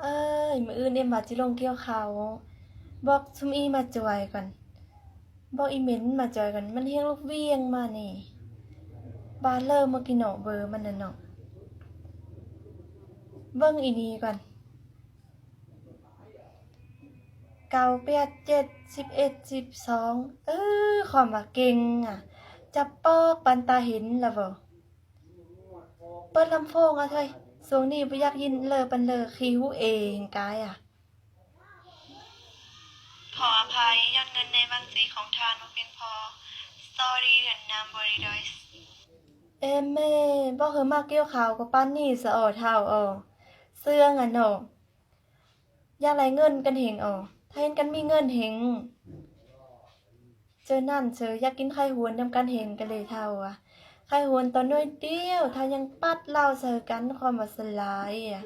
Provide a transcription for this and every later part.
ເອີຍ ມື້ອື່ນເອັມວ່າຊິລົງກ່ຽວເຂົ້າ ບອກຊຸມອີ່ມາຈອຍກ່ອນ ບອກອີ່ເໝັນມາຈອຍກ່ອນ ມັນຮຽກລູກວຽງມານີ້ ບາເລີມາກິນເນາະ ເບີມັນນະເນາະ ເບິ່ງອີ່ນີ້ກ່ອນ ເກົ້າແປດເຈັດ ສິບເອັດ ສິບສອງ ເອີ ຄວາມວ່າເກັ່ງອະ ຈັບປອກປານຕາເຫັນລະບໍ ເປີດລຳໂພງອະເທີຍ ຊ່ວງນີ້ບໍ່ຢາກຍິນເລີປັນເລີ ຂີ້ຫູເອງກາຍອະ. ຂໍອະໄພ, ຍອດເງິນໃນບັນຊີຂອງທ່ານບໍ່ພຽງພໍ. Sorry, the number is ເອແມ່ ບໍ່ເຄີຍມາກ່ຽວເຂົ້າກໍປານນີ້ສະອໍເຖົ້າອໍ ເຊື່ອງອະເນາະ. ຢາກໄດ້ເງິນກັນເຫັງອໍ ຖ້າເຫັນກັນມີເງິນເຫັງ ເຈີນັ້ນເຊີ ຢາກກິນໄຂ່ຫວນນຳກັນເຫັງກັນເລີຍເຖົ້າອະ ໄຂ່ຫວນຕອນໜ້ອຍດຽວ ຖ້າຍັງປັດເຫຼົ້າໃສ່ກັນ ຄວາມວ່າສະຫຼາຍອະ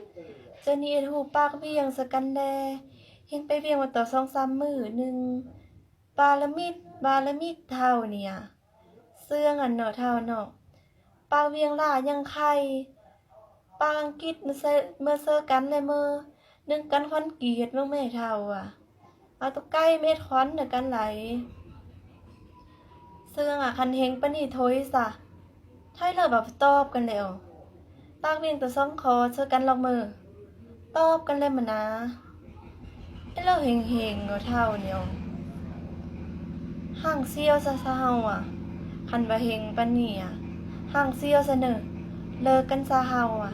ເຈີນີ້ເຮັດຫູປາກວຽງໃສ່ກັນແດ່ ເຫັງໄປວຽງມາຕໍ່ສອງສາມມື້ໜຶ່ງ ບາລະມິດ ບາລະມິດເຖົ້ານີ້ອະ ເຊື່ອງອັນເນາະເຖົ້າເນາະ ປາກວຽງຫຼ້າຍັງໄຂ່ ປາກອັງກິດມາເຊີກັນແລະເມີ ໜຶ່ງກັນຄວັນກຣີດເບິ່ງແມ່ເຖົ້າອະ ເອົາຕົວໄກ່ມາເຮັດຄວັນນຳກັນໄຫຼ ເຊື່ອງອະ ຄັນເຫັງປານນີ້ໂຖຍຊະ ໄທເລີບວ່າຕອບກັນແລ້ວ ປາກວຽງຕົວສອງຂໍເຊີກັນລອກເມີ ຕອບກັນແລ້ວມະນາ. ເອີ ເລີເຫັງໆ ເຖົ້ານີ້ ຫ້າງສ່ຽວຊະເຮົາອະ ຄັນວ່າເຫັງປານນີ້ອະ ຫ້າງສ່ຽວຊະເນີ ເລີກກັນຊະເຮົາອະ.